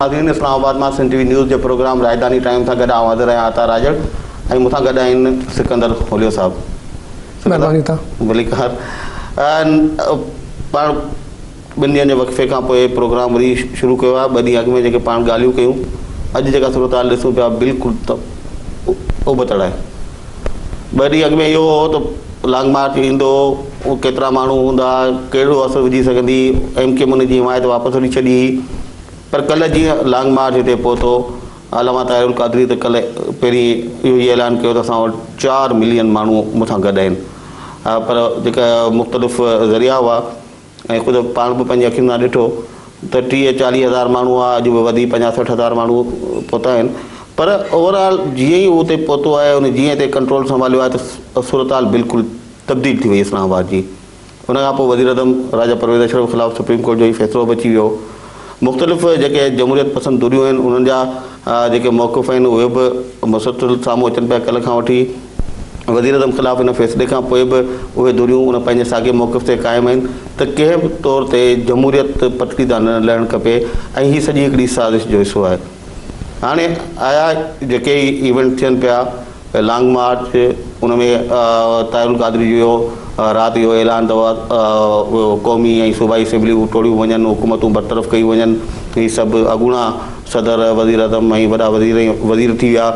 ناظرين اسلام آباد مان سنڌ ٽي وي نيوز جي پروگرام راڄڌاني ٽائيم سان گڏ آئون حاضر آهيان عطا راڄڙ ۽ مون سان گڏ آهن سڪندر هوليو صاحب. مهرباني عطا. ڀليڪار پاڻ ٻن ڏينهن جي وقفي کان پوء پروگرام وري شروع ڪيو آهي ٻه ڏينهن اڳ ۾ جيڪي پاڻ ڳالهيون ڪيون اڄ جيڪا صورتحال ڏسون پيا بلڪل ابتڙ آهي. ٻه ڏينهن اڳ ۾ اهو هو ته لانگ مارچ ايندو، ڪيترا ماڻهو هوندا، ڪهڙو اثر وجهي سگهندي، ايم ڪيو ايم ان جي حمايت واپس وٺي ڇڏي هئي پر ڪلهه جيئن لانگ مارچ هتي پهتو، علامه طاهر القادري ته ڪلهه پهرين اهو ئي اعلان ڪيو ته اسان وٽ چار ملين ماڻهو مون سان گڏ آهن پر جيڪا مختلف ذريعا هئا ۽ خود پاڻ به پنهنجي اکين سان ڏٺو ته ٽيهه چاليهه هزار ماڻهو هئا اڄ به وڌي پنجاهه 60 هزار ماڻهو پهتا آهن پر اوور آل جيئن ئي هو اتي پهتو آهي ان جيئن اتي ڪنٽرول سنڀاليو آهي ته صورتحال بلڪل تبديل ٿي وئي اسلام آباد جي ان کان پوء وزيراعظم راجا پرويز اشرف خلاف سپريم ڪورٽ جو هي فيصلو به اچي ويو مختلف جيڪي جمهوريت پسند ڌريون آهن انهن جا جيڪي موقف آهن اهي به مسلسل سامهون اچن پيا ڪلهه کان وٺي وزيراعظم خلاف ان فيصلي کان پوء به اهي ڌريون ان پنهنجي ساڳئي موقف تي قائم آهن ته ڪنهن به طور تي جمهوريت پٽڙي تان نه لهڻ کپي ۽ هي سڄي هڪڙي سازش جو حصو آهي. هاڻي آيا جيڪي ايونٽ ٿين پيا لانگ مارچ ان ۾ طاهر القادري جو اهو رات اهو اعلان ته قومي ۽ صوبائي اسيمبليون ٽوڙيون وڃن حڪومتون برطرف ڪيون وڃن هي سڀ اڳوڻا صدر، وزيراعظم ۽ وڏا وزير ۽ وزير ٿي ويا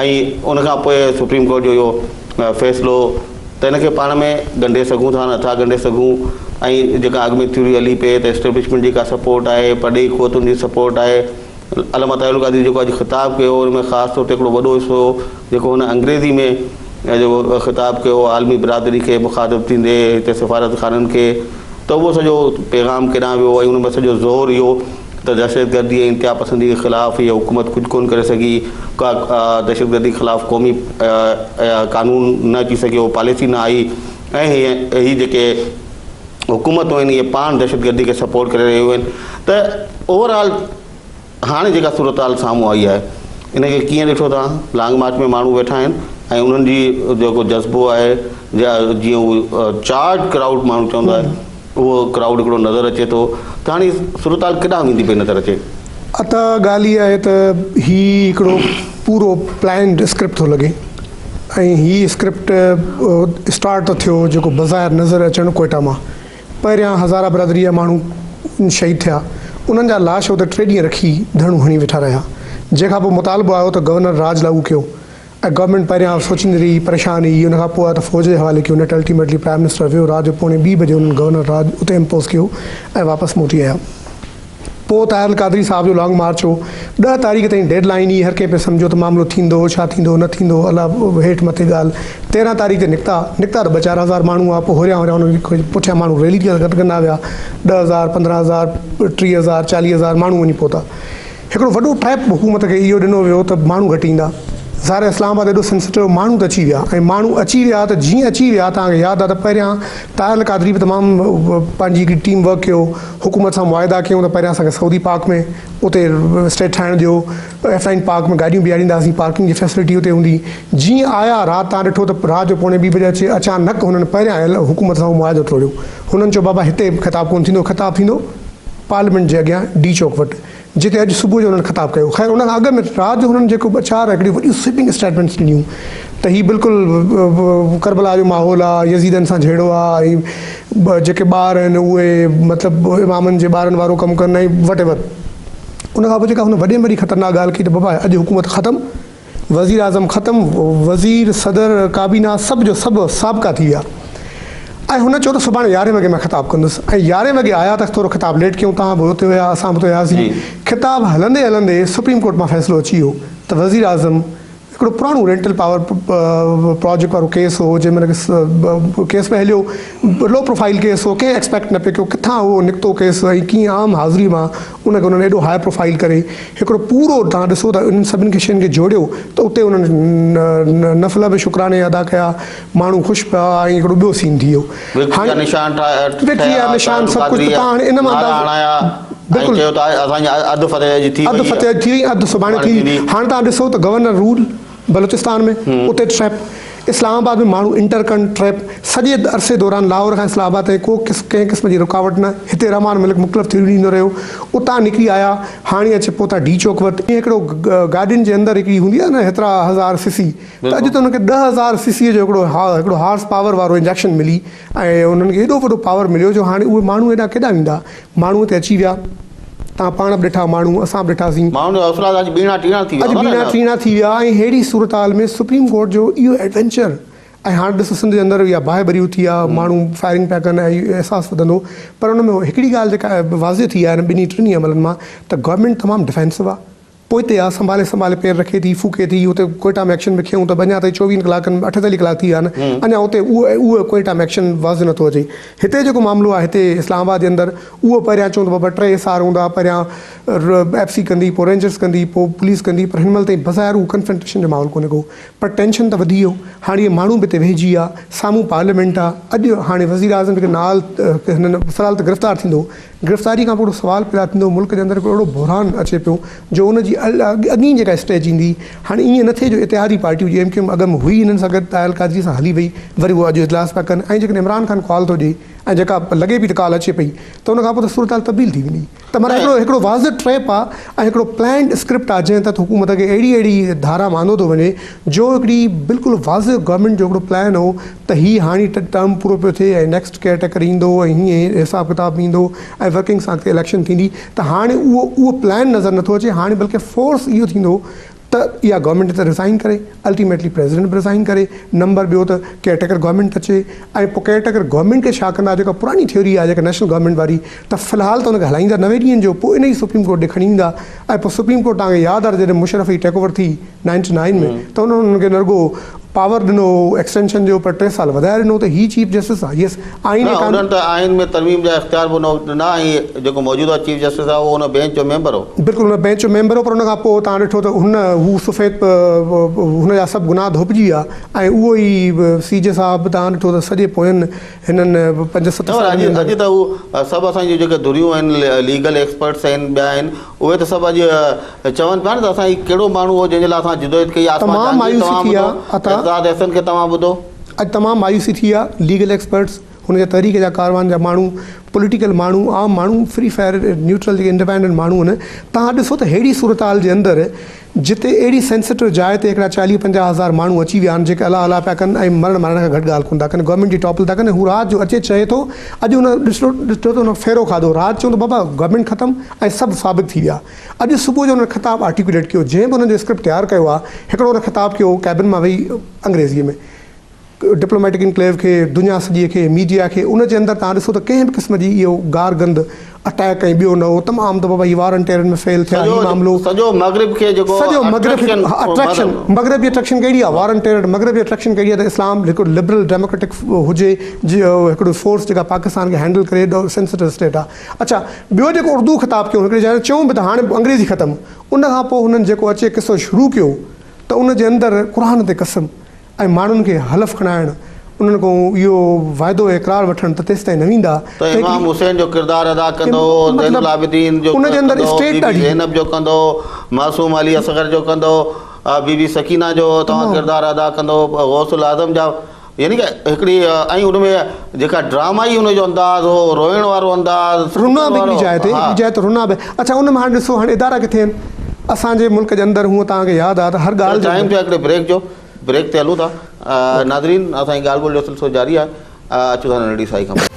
۽ ان کان پوء سپريم ڪورٽ جو اهو فيصلو ته ان کي پاڻ ۾ ڳنڍي سگهون ٿا نٿا ڳنڍي سگهون ۽ جيڪا اڳ ۾ ٿيوري هلي پئي ته اسٽيبلشمينٽ جي ڪا سپورٽ آهي پرڏيهي قوتن جي سپورٽ آهي علامه طاهر القادري جيڪو اڄ خطاب ڪيو ان ۾ خاص طور تي هڪڙو وڏو حصو هو جيڪو هن انگريزي ۾ جيڪو خطاب ڪيو عالمي برادري کي مخاطب ٿيندي هتي سفارتخانن کي ته اهو سڄو پيغام ڪيڏانهن ويو ۽ ان ۾ سڄو زور اهو ته دهشتگردي ۽ انتها پسندي جي خلاف هيء حڪومت ڪجهه ڪونه ڪري سگهي، ڪا دهشتگردي خلاف قومي قانون نه اچي سگهيو، پاليسي نه آئي ۽ هي جيڪي حڪومتون آهن اهي پاڻ دهشتگردي کي سپورٽ ڪري رهيون آهن ته اوور آل هاڻي جيڪا صورتحال سامهون آئي آهي ان کي ڪيئن ڏٺو توهان لانگ مارچ ۾ ماڻهو ويٺا آهن ۽ انهن جي جيڪو جذبو آهي جيئن هو چارج ڪرائوڊ ماڻهو چوندا آهن اهو ڪرائوڊ هڪڙو نظر اچي ٿو ته هاڻي صورتحال ڪيڏانهن ويندي پئي نظر اچي؟ اتا ڳالهه اها آهي ته هي هڪڙو پورو پلانڊ اسڪرپٽ ٿو لڳي ۽ هي اسڪرپٽ اسٽارٽ ته ٿيو جيڪو بظاهر نظر اچڻ ڪوئيٽا مان پهريان هزاره برادري جا ماڻهو شهيد ٿيا انهن جا لاش اتي ٽي ڏينهن رکي ڌرڻو هڻي ويٺا رهيا جنهن کان پوء مطالبو آيو ته گورنر راڄ لاڳو ڪيو ۽ گورنمينٽ پهريان سوچيندي رهي، پريشان هئي، ان کان پوء آيو ته فوج جي حوالي ڪيو، نيٺ الٽيميٽلي پرائم منسٽر ويو، رات جو پوڻي ٻي بجي انهن گورنر راڄ اتي امپوز ڪيو ۽ واپس موٽي آيا. پوء طاهر القادري صاحب جو لانگ مارچ هو، ڏهه تاريخ تائين ڊيڊ لائين هئي، هر ڪنهن پئي سمجهيو ته معاملو ٿيندو، ڇا ٿيندو، نه ٿيندو، الله هيٺ مٿي ڳالهه، 13 تاريخ تي نڪتا، نڪتا ته ٻه چار هزار ماڻهو هئا، پوء هوريان هوريان انهن کي پٺيان ماڻهو ريلي گڏ ڪندا ويا، 10,000، 15,000، 30,000، 40,000 ماڻهو وڃي پهتا. هڪڙو وڏو ٽريپ حڪومت کي اهو ڏنو ويو ته ماڻهو گهٽ ايندا. ظاهر آهي اسلام آباد ايڏو سينسيٽو ماڻهو ته اچي ويا ۽ ماڻهو اچي ويا ته جيئن اچي ويا توهان کي ياد آهي ته پهريان طاهر القادري به تمام پنهنجي هڪڙي ٽيم ورڪ ڪيو حڪومت سان معاهدا ڪيون ته پهريان اسان کي سعودي پارڪ ۾ اتي اسٽيٽ ٺاهڻ ڏيو ايف نائن پارڪ ۾ گاڏيون بيهارينداسين پارڪنگ جي فيسلٽي اتي هوندي جيئن آيا رات توهان ڏٺو ته رات جو پوڻي ٻي بجي اچي اچانڪ هنن پهريان حڪومت سان اهو معاهدو ٽوڙيو هنن چيو بابا هتي خطاب ڪونه ٿيندو خطاب ٿيندو پارليامينٽ جي اڳيان ڊي چوڪ وٽ جتي اڄ صبح جو هنن خطاب ڪيو. خير ان کان اڳ ۾ رات جو هنن جيڪو ٻه چار هڪڙيون وڏيون سوئپنگ اسٽيٽمينٽس ڏنيون ته هي بلڪل ڪربلا جو ماحول آ، يزيدن سان جهيڙو آ ۽ جيڪي ٻار آهن اهي مطلب امامن جي ٻارن وارو ڪم ڪن ۽ وٽ ايور. ان کان پوء جيڪا هن وڏي ۾ وڏي خطرناڪ ڳالهه ڪئي ته بابا اڄ حڪومت ختم. وزيراعظم ختم، وزير، صدر، ڪابينا سڀ جو سڀ سابقا ٿي ويا ۽ هن چيو ته سڀاڻي يارهين وڳي مان خطاب ڪندس ۽ يارهين وڳي آيا ته ٿورو خطاب ليٽ ڪيون توهان به اتي هيا اسان به اتي هياسين خطاب هلندي هلندي سپريم ڪورٽ مان فيصلو اچي ويو ته وزيراعظم هڪڙو پراڻو رينٽل پاور پراجيڪٽ وارو ڪيس هو جنهن ۾ ڪيس پئي هليو لو پروفائيل ڪيس هو ڪنهن ايڪسپيڪٽ نه پئي ڪيو ڪٿان اهو نڪتو ڪيس ۽ ڪيئن عام حاضري مان ان کي انهن ايڏو هاء پروفائيل ڪري هڪڙو پورو توهان ڏسو ته انهن سڀني کي شين کي جوڙيو ته اتي انهن نفل به شڪراني ادا ڪيا ماڻهو خوش پيا ۽ هڪڙو ٻيو سين ٿي ويو وڪٽري جا نشان وڪٽري جا نشان سڀ ڪجهه ته توهان هاڻي ان مان نعرا هڻايا ۽ چيو ته اسان جي اڌ فتح اڄ ٿي وئي اڌ فتح اڄ ٿي وئي اڌ سڀاڻي ٿيندي هاڻي توهان ڏسو ته گورنر رول بلوچستان ۾ اتي ٽريپ. اسلام آباد ۾ ماڻهو انٽر ڪن ٽريپ سڄي عرصي دوران لاهور کان اسلام آباد تائين ڪو ڪنهن قسم جي رڪاوٽ نه هتي رحمان ملڪ مختلف ٿيوريون ڏيندو رهيو اتان نڪري آيا هاڻي اچي پهتا ڊي چوڪ وٽ ائين هڪڙو گاڏين جي اندر هڪڙي هوندي آهي نه هيترا هزار سي سي ته اڄ ته انهن کي 10,000 سي سي جو هڪڙو هڪڙو هارس پاور وارو انجيڪشن ملي ۽ انهن کي ايڏو وڏو پاور مليو جو هاڻي اهي ماڻهو ايڏا ڪيڏانهن ويندا ماڻهو هتي اچي ويا توهان پاڻ به ڏٺا ماڻهو اسان به ڏٺاسين. ماڻهن جا حوصلا ته اڄ ٻيڻا ٽيڻا ٿي ويا اڄ هوندا نه ٻيڻا هن. ٽيڻا ٿي ويا ۽ ههڙي صورتحال ۾ سپريم ڪورٽ جو اهو ايڊوينچر ۽ هاڻ ڏس سنڌ جي اندر اها باهه ٻري اٿي آ ماڻهو فائرنگ پيا ڪن ۽ احساس وڌندو پر ان ۾ هڪڙي ڳالهه جيڪا واضح ٿي آهي هن ٻنهي ٽنهي عملن مان ته گورنمينٽ تمام ڊفينسو آ پوئتي آ سنڀالي سنڀالي پير رکي ٿي ڦوڪي ٿي اتي ڪوئيٽا ۾ ايڪشن به کنيون ته به اڃا تائين چوويهن ڪلاڪن اٺيتاليهه ڪلاڪ ٿي ويا آهن اڃا اتي اهو اهو ڪوئيٽا ۾ ايڪشن واضح نٿو اچي هتي جيڪو معاملو آهي هتي اسلام آباد جي اندر اهو پهريان چون ته بابا ٽي حصار هوندا پهريان ايف سي ڪندي پوء رينجرس ڪندي پوء پوليس ڪندي پر هن مهل تائين بظاهر اهو ڪنفرنٽيشن جو ماحول ڪونهي ڪو پر ٽينشن ته وڌي ويو هاڻي اهي ماڻهو به هتي ويهجي ويا سامهون پارليامينٽ آ اڄ هاڻي وزيراعظم جيڪي نال هنن في الحال ته گرفتار ٿيندو گرفتاري کان پوء هڪڙو سوال پيدا ٿيندو ملڪ جي اندر هڪڙو اهڙو بحران اچي پيو جو ان جي اڳين جيڪا اسٽيج ايندي هاڻي ائين نه ٿئي جو اتحادي پارٽيون جي ايم ڪيو ايم اڳ ۾ هئي هنن سان گڏ طاهر القادري سان هلي وئي وري هو اڄ اجلاس پيا ڪن ۽ جيڪڏهن عمران خان ڪال ٿو ڏئي ۽ جيڪا لڳي پئي ته ڪال اچي پئي ته ان کان پوء ته صورتحال تبديل ٿي ويندي ته معنيٰ هڪڙو هڪڙو واضح ٽريپ آ ۽ هڪڙو پلانڊ اسڪرپٽ آ جنهن تحت حڪومت کي اهڙي اهڙي ڌارا ۾ آندو ٿو وڃي جو هڪڙي بلڪل واضح گورنمينٽ جو هڪڙو پلان هو ته هي هاڻي ٽرم پورو پيو ٿئي ۽ نيڪسٽ ڪيئر ٽيڪر ايندو ۽ هيئن حساب ڪتاب به ايندو ۽ ورڪنگ سان اڳتي اليڪشن ٿيندي ته هاڻي اهو اهو پلان نظر نٿو اچي هاڻي بلڪه فورس اهو ٿيندو ته اها گورنمينٽ ته ريزائن ڪري الٽيميٽلي پريزيڊنٽ به ريزائن ڪري نمبر ٻيو ته ڪيئر ٽيڪر گورنمينٽ اچي ۽ پوء ڪيئر ٽيڪر گورنمينٽ کي ڇا ڪندا جيڪا پراڻي ٿيوري آهي جيڪا نيشنل گورنمينٽ واري ته في الحال ته ان کي هلائيندا 90 ڏينهن جو پوء انهي سپريم ڪورٽ ڏي کڻي ويندا ۽ پوء سپريم ڪورٽ توهان کي ياد آهي ته جڏهن مشرف جي ٽيڪ اوور ٿي نائنٽي نائن ۾ ته انهن انهن کي نه رڳو پاور ڏنو ايڪسٽينشن جو پر ٽي سال وڌائي ڏنو ته هي چيف جسٽس آهي يس آئين نه ۽ انهن ته آئين ۾ ترميم جا اختيار به ان وقت ڏنا ۽ جيڪو موجوده چيف جسٽس آهي اهو ان بينچ جو ميمبر هو. بلڪل ان بينچ جو ميمبر هو پر ان کان پوء توهان ڏٺو ته هن هو سفيد هن جا سڀ گناهه ڌوپجي ويا ۽ اهو ئي سي جي صاحب توهان ڏٺو ته سڄي پوين هنن پنج ست نه پر سالن جي اڄ اندر. اڄ ته هو سڀ اسان جون جيڪي ڌريون آهن ليگل ايڪسپرٽس آهن ٻيا آهن اهي ته سڀ اڄ چون پيا نه ته اسان هي ڪهڙو ماڻهو هو جنهن جي لاء اسان جدوجهد ڪئي آسما تمام جهانگير مايوسي توهان ٿي آ ٻڌو عطا. اعتزاز احسن کي توهان ٻڌو. اڄ تمام مايوسي ٿي آ ليگل ايڪسپرٽس هن جا تحريڪ جا ڪاروان جا ماڻهو پوليٽيڪل ماڻهو عام ماڻهو فري فائر نيوٽرل جيڪي انڊيپينڊنٽ ماڻهو آهن توهان ڏسو ته ههڙي صورتحال جي اندر جتي اهڙي سينسيٽو جاء تي هڪڙا چاليهه پنجاهه هزار ماڻهو اچي ويا آهن جيڪي الله الله پيا ڪن ۽ مرڻ مارڻ کان گهٽ ڳالهه ڪونه ٿا ڪن گورنمينٽ جي ٽاپل ٿا ڪن ۽ هو رات جو اچي چئي ٿو اڄ هن ڏسو ڏٺو ته هن ڦيرو کاڌو رات چيو ته بابا گورنمينٽ ختم ۽ سڀ ثابت ٿي ويا اڄ صبح جو هن خطاب آرٽيڪوليٽ ڪيو جنهن به هنن جو اسڪرپٽ تيار ڪيو آهي هڪڙو هن خطاب ڪيو ڪيبن مان ويهي انگريزيء ۾ ڊپلوميٽڪ انڪليو کي، دنيا سڄيء کي، ميڊيا کي، ان جي اندر توهان ڏسو ته ڪنهن به قسم جي اهو گار گند، اٽيڪ ۽ ٻيو نه هو، تمام ته بابا هي وارن ٽيرن ۾ فيل ٿيا، هي معاملو. سڄو مغرب کي جيڪو سڄو مغرب هڪ اٽريڪشن، مغرب جي اٽريڪشن ڪهڙي آهي، وارن ٽيرن، مغرب جي اٽريڪشن ڪهڙي آهي ته اسلام هڪ لبرل ڊيموڪريٽڪ هجي، جي هڪڙو فورس جيڪا پاڪستان کي هينڊل ڪري، ايڏو سينسيٽو اسٽيٽ آهي. اڇا ٻيو جيڪو اردو خطاب ڪيو هڪڙي جاء تي چيون به ته هاڻي انگريزي ختم، ان کان پوء هنن جيڪو اچي قصو شروع ڪيو ته ان جي اندر قرآن تي قسم ۽ ماڻهن کي حلف کڻائڻ، انهن کان اهو واعدو ۽ اقرار وٺڻ ته تيستائين نه ويندا ته امام حسين جو ڪردار ادا ڪندو هو، زين العابدين جو ڪندو هو، بي بي زينب جو ڪندو هو، معصوم علي اصغر جو ڪندو هو، بي بي سڪينه جو توهان ڪردار ادا ڪندو هو، غوث الاعظم جا يعني ڪه هڪڙي ۽ ان ۾ جيڪا ڊرامائي ان جو انداز هو، روئڻ وارو انداز، رنا به هڪڙي جاء تي، هڪڙي جاء تي رنا به. اڇا ان ۾ هاڻي ڏسو هاڻي ادارا ڪٿي آهن؟ اسان جي ملڪ جي اندر هونء توهان کي ياد آهي ته هر ڳالهه جي ٽائيم اندر. ٿيو آهي هڪڙي بريڪ جو. بريڪ تي هلون ٿا ناظرين اسان جي ڳالهه ٻولهه جو سلسلو جاري آهي اچون ٿا ننڍڙي سائي کان پوء.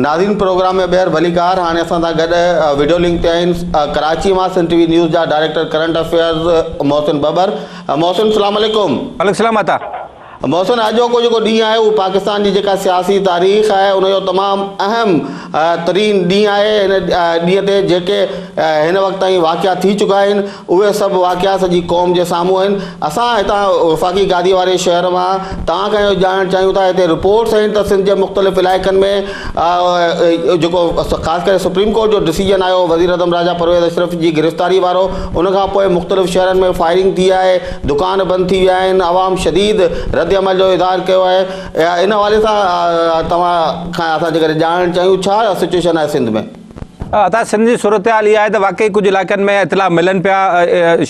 ناظرين پروگرام ۾ ٻيهر ڀليڪار هاڻي اسان سان گڏ وڊيو لنڪ تي آهن ڪراچي مان سنڌ ٽي وي نيوز جا director current affairs Mohsin Babbar Mohsin السلام عليڪم. وعليڪم السلام عطا. محسن اڄوڪو جيڪو ڏينهن آهي اهو پاڪستان جي جيڪا سياسي تاريخ آهي ان جو تمام اهم ترين ڏينهن آهي هن ڏينهن تي جيڪي هن وقت تائين واقعا ٿي چڪا آهن اهي سڀ واقعا سڄي قوم جي سامهون آهن اسان هتان وفاقي گادي واري شهر مان توهان کان اهو ڄاڻڻ چاهيون ٿا هتي رپورٽس آهن ته سنڌ جي مختلف علائقن ۾ جيڪو خاص ڪري سپريم ڪورٽ جو ڊسيزن آيو وزيراعظم راجا پرويز اشرف جي گرفتاري وارو ان کان پوء مختلف شهرن ۾ فائرنگ ٿي آهي دڪان بند ٿي ويا آهن عوام شديد رد رد عمل جو اظهار ڪيو آهي ان حوالي سان توهان کان اسان جيڪڏهن ڄاڻڻ چاهيون ڇا سچويشن آهي سنڌ ۾؟ عطا سنڌ جي صورتحال اها آهي ته واقعي ڪجهه علائقن ۾ اطلاع ملن پيا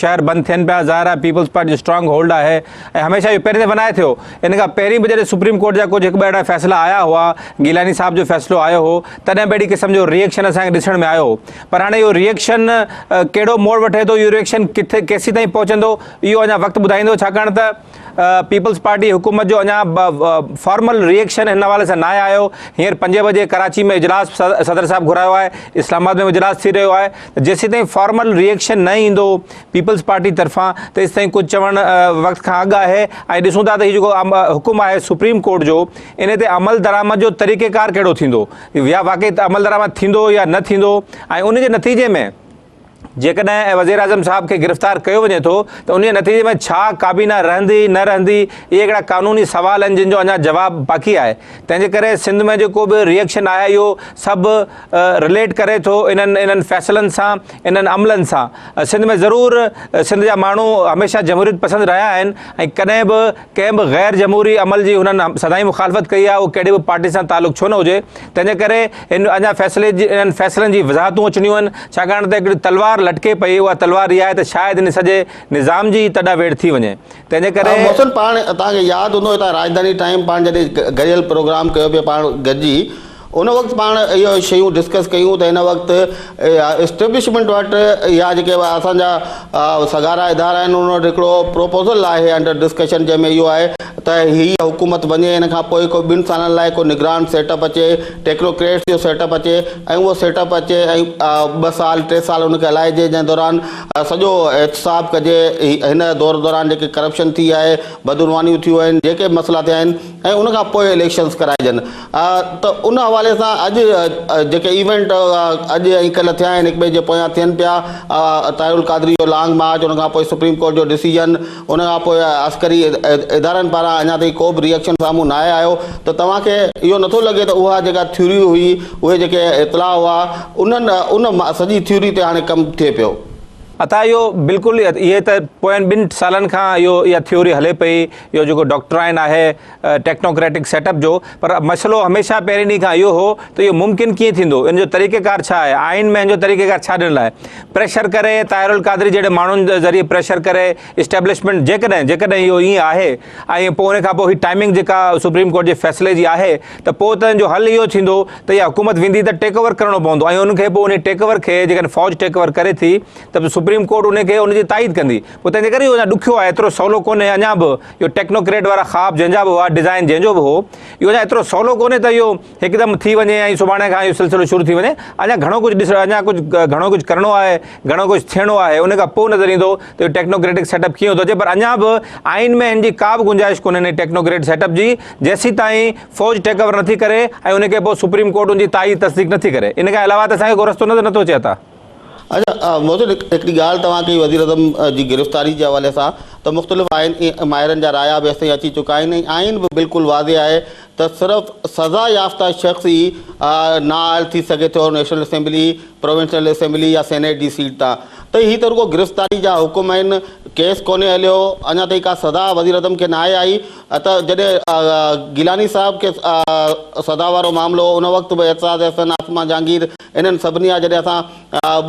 شهر بند ٿين پيا ظاهر آهي پيپلز پارٽي جو اسٽرانگ هولڊ آهي ۽ هميشه اهو پهرين دفعو ناهي ٿيو ان کان پهرين به جڏهن سپريم ڪورٽ جا ڪجهه هڪ ٻه اهڙا فيصلا آيا هئا گيلاني صاحب جو فيصلو آيو هو تڏهن به اهڙي قسم جو ري ايڪشن اسان کي ڏسڻ ۾ آيو هو پر هاڻي اهو ري ايڪشن ڪهڙو موڙ وٺي ٿو اهو ري ايڪشن ڪٿي ڪيسيتائين پهچندو اهو اڃا وقت ٻڌائيندو ڇاڪاڻ ته پيپلز پارٽي حڪومت جو اڃا فارمل ري ايڪشن هن حوالي سان ناهي آيو، هينئر پنجين بجي ڪراچي ۾ اجلاس صدر صاحب گهرايو آهي، اسلام آباد ۾ به اجلاس ٿي رهيو آهي ته جيسيتائين فارمل ري ايڪشن نه ايندو پيپلز پارٽي طرفان تيستائين ڪجهه چوڻ وقت کان اڳ آهي ۽ ڏسون ٿا ته هي جيڪو حڪم آهي سپريم ڪورٽ جو ان تي عمل درآمد جو طريقيڪار ڪهڙو ٿيندو يا واقعي عمل درآمد ٿيندو يا نه ٿيندو ۽ ان جي نتيجي ۾ جيڪڏهن وزيراعظم صاحب کي گرفتار ڪيو وڃي ٿو ته انهيء نتيجي ۾ ڇا ڪابينا رهندي نه رهندي اهي هڪڙا قانوني سوال آهن جن جو اڃا جواب باقي آهي تنهن جي ڪري سنڌ ۾ جيڪو به ري ايڪشن آهي اهو سڀ رليٽ ڪري ٿو انهن انهن فيصلن سان انهن عملن سان سنڌ ۾ ضرور سنڌ جا ماڻهو هميشه جمهوريت پسند رهيا آهن ۽ ڪڏهن به ڪنهن به غير جمهوري عمل جي هنن سدائين مخالفت ڪئي آهي اهو ڪهڙي به پارٽي سان تعلق ڇو نه هجي تنهن جي ڪري هن اڃا فيصلي جي انهن فيصلن جي وضاحتون اچڻيون آهن ڇاڪاڻ ته هڪڙي تلوار لٽڪي پئي اها تلوار اها آهي ته شايد ان سڄي نظام جي ئي تڏا ويڙهه ٿي وڃي تنهن جي ڪري. محسن پاڻ توهان کي ياد هوندو هتان راڄڌاني ٽائيم پاڻ جڏهن گڏيل پروگرام ڪيو پئي پاڻ گڏجي ان وقت پاڻ اهي شيون ڊسڪس ڪيون ته هن وقت اسٽيبلشمينٽ وٽ يا جيڪي اسان جا سگهارا ادارا آهن ان وٽ هڪڙو پروپوزل آهي انڊر ڊسڪشن جنهن ۾ اهو آهي ته هي حڪومت وڃي ان کان پوء ڪو ٻن سالن لاء ڪو نگران سيٽ اپ اچي ٽيڪنوڪريٽس جو سيٽ اپ اچي ۽ اهو سيٽ اپ اچي ۽ ٻه سال ٽي سال ان کي هلائجي جنهن دوران سڄو احتساب ڪجي هن دور دوران جيڪي ڪرپشن ٿي آهي بدعنوانيون ٿيون آهن جيڪي به مسئلا ٿيا آهن ۽ ان کان پوء اليڪشنس ڪرائجن ته ان حوالي سان اڄ جيڪي ايونٽ اڄ ۽ ڪلهه ٿيا آهن هڪ ٻئي جي پويان ٿين پيا طاهر القادري جو لانگ مارچ ان کان پوء سپريم ڪورٽ جو ڊسيزن ان کان پوء عسڪري ادارن پاران اڃا تائين ڪو به ريئڪشن سامهون ناهي آيو ته توهان کي اهو نٿو لڳي ته اها جيڪا ٿيوري هئي اهي جيڪي اطلاع هئا انهن ان سڄي ٿيوري تي هاڻي ڪم ٿئي پيو. عطا اهو بلڪل اهي ته پوين ٻن سالن کان اهو اها ٿيوري هلي پئي اهو جيڪو ڊاڪٽرائن آهي ٽيڪنوڪريٽڪ سيٽ اپ جو پر مسئلو هميشه پهرين ڏينهن کان اهو هو ته اهو ممڪن ڪيئن ٿيندو ان جو طريقيڪار ڇا آهي آئين ۾ ان جو طريقيڪار ڇا ڏنل آهي پريشر ڪري طاهر القادري جهڙي ماڻهن جي ذريعي پريشر ڪري اسٽيبلشمينٽ جيڪڏهن جيڪڏهن اهو ائين آهي ۽ پوء ان کان پوء هي ٽائمنگ جيڪا سپريم ڪورٽ جي فيصلي جي آهي ته پوء ته ان جو حل اهو ٿيندو ته اها حڪومت ويندي ته ٽيڪ اوور ڪرڻو پوندو ۽ ان کي پوء ان ٽيڪ اوور کي جيڪڏهن فوج ٽيڪ اوور ڪري ٿي ته سپريم ڪورٽ ان کي ان جي تائيد ڪندي پوء تنهن جي ڪري اهو اڃا ڏکيو آهي ايترو سولو ڪونهي اڃا به اهو ٽيڪنوڪريٽ وارا خواب جنهن جا به هئا ڊزائن جنهن جو به هو اهو اڃا ايترو سولو ڪونهي ته اهو هڪدم ٿي وڃي ۽ سڀاڻي کان اهو سلسلو شروع ٿي وڃي اڃا گهڻو ڪجهه ڏسڻ اڃا ڪجهه گهڻو ڪجهه ڪرڻو آهي گهڻو ڪجهه ٿيڻو آهي ان کان پوء نظر ايندو ته اهو ٽيڪنوڪريٽڪ سيٽ اپ ڪيئن ٿو اچي پر اڃا به آئين ۾ هن جي ڪا به گنجائش ڪونهي ان ٽيڪنوڪريٽ سيٽ اپ جي جيسيتائين فوج ٽيڪ اوور نٿي ڪري ۽ ان کي پوء سپريم ڪورٽ ان جي تائيد تصديق نٿي ڪري ان کان علاوه ته اسان کي ڪو رستو نظر نٿو اچي عطا. اڇا محسن هڪڙي ڳالهه توهان ڪئي وزيراعظم جي گرفتاري جي حوالي سان ته مختلف آئين ماهرن جا رايا به هيستائين اچي چڪا آهن ۽ آئين به بلڪل واضح آهي ته صرف سزا يافته شخص ئي نااهل ٿي سگهي ٿو نيشنل اسيمبلي، پروونشنل اسيمبلي يا سينيٽ جي سيٽ تان ته هي ته رڳو گرفتاري جا حڪم آهن ڪيس ڪونهي هليو اڃا تائين ڪا سزا وزيراعظم کي ناهي آئي ته جڏهن گيلاني صاحب کي سزا وارو معاملو هو ان وقت به اعتزاز احسن، عاصمه جهانگير انهن سڀني جا جڏهن اسان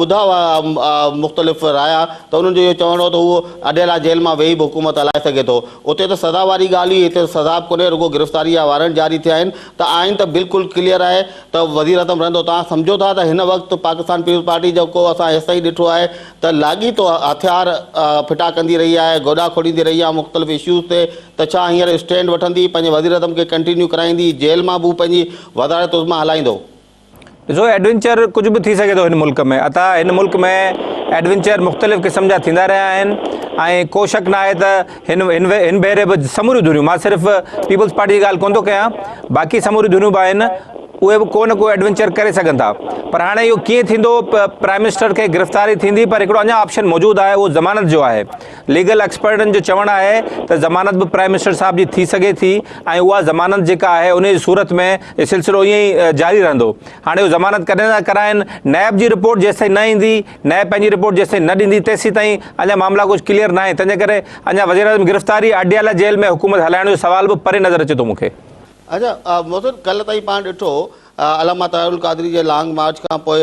ٻڌا هئا مختلف رايا ته انهن جو اهو چوڻ هو ته هو اڊيلا جيل مان ويهي به حڪومت هلائي سگهي ٿو. اتي ته سزا واري ڳالهه هئي، هتي ته سزا به ڪونهي، رڳو گرفتاري جا وارنٽ جاري ٿيا آهن ته آئين ته بلڪل ڪليئر آهي ته وزيراعظم رهندو. توهان سمجهو ٿا ته هن وقت پاڪستان پيپلز پارٽي جيڪو اسان هيستائين ڏٺو آهي ته لاڳيتو هٿيار ڦٽا ڪندي رهي آهي، گوڏا کوڙيندي رهي آهي مختلف اشوز تي ته ڇا هينئر اسٽينڊ وٺندي، پنهنجي وزيراعظم کي ڪنٽينيو ڪرائيندي، جيل مان به هو پنهنجي وزارت عظميٰ هلائيندو؟ ڏسو ايڊونچر ڪجهه به ٿي سگهي ٿو هن ملڪ ۾ عطا هن ملڪ ۾ ايڊونچر مختلف قسم جا ٿيندا رهيا آهن ۽ ڪو شڪ نه آهي ته هن هن هن ڀيري به سموريون ڌريون مان صرف پيپلز پارٽي جي ڳالهه ڪونه ٿو ڪيان باقي سموريون ڌريون به آهن اهي به ڪو نه ڪو ايڊونچر ڪري سگهن ٿا پر هاڻي اهو ڪيئن ٿيندو پرائم منسٽر کي گرفتاري ٿيندي پر هڪڙو اڃا آپشن موجود آهي اهو ضمانت جو آهي ليگل ايڪسپرٽن جو چوڻ آهي ته ضمانت به پرائم منسٽر صاحب جي ٿي سگهي ٿي ۽ اها ضمانت جيڪا آهي ان جي صورت ۾ سلسلو ائين ئي جاري رهندو هاڻي اهو ضمانت ڪڏهن ٿا ڪرائن نيب جي رپورٽ جيستائين نه ايندي نيب پنهنجي رپورٽ جيستائين نه ڏيندي تيسيتائين اڃا معاملا ڪجهه ڪليئر ناهي تنهن جي ڪري اڃا وزيراعظم گرفتاري اڊيالا جيل ۾ حڪومت هلائڻ جو سوال به پري نظر اچي ٿو مون کي. اڇا محسن ڪلهه تائين پاڻ ڏٺو علامه طاهر القادري جي لانگ مارچ کان پوء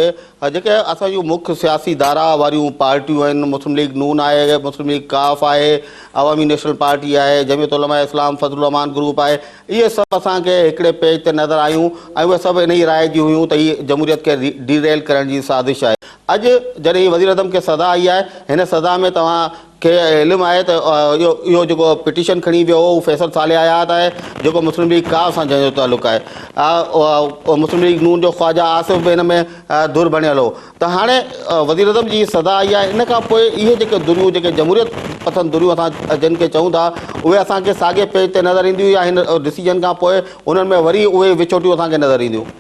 جيڪي اسان جون مک سياسي ڌارا واريون پارٽيون آهن مسلم ليگ نون آهي مسلم ليگ قاف آهي عوامي نيشنل پارٽي آهي جمعيت علماء اسلام فضل الرحمان گروپ آهي اهي سڀ اسان کي هڪڙي پيج تي نظر آيون ۽ اهي سڀ انهي راء جي هيون ته هي جمهوريت کي ڊي ريل ڪرڻ جي سازش آهي اڄ جڏهن وزيراعظم کي سزا آئي آهي هن سزا ۾ توهان کي علم آهي ته اهو اهو جيڪو پٽيشن کڻي ويو هو اهو فيصل صالح حيات آهي جيڪو مسلم ليگ ق سان جنهن جو تعلق آهي مسلم ليگ نون جو خواجه آصف به هن ۾ ڌر بڻيل هو ته هاڻي وزيراعظم جي سزا آئي آهي ان کان پوء اهي جيڪي ڌريون جيڪي جمهوريت پسند ڌريون اسان جن کي چئون ٿا اهي اسان کي ساڳي پيج تي نظر اينديون يا هن ڊسيزن کان پوء انهن ۾ وري اهي وڇوٽيون اسان کي نظر اينديون.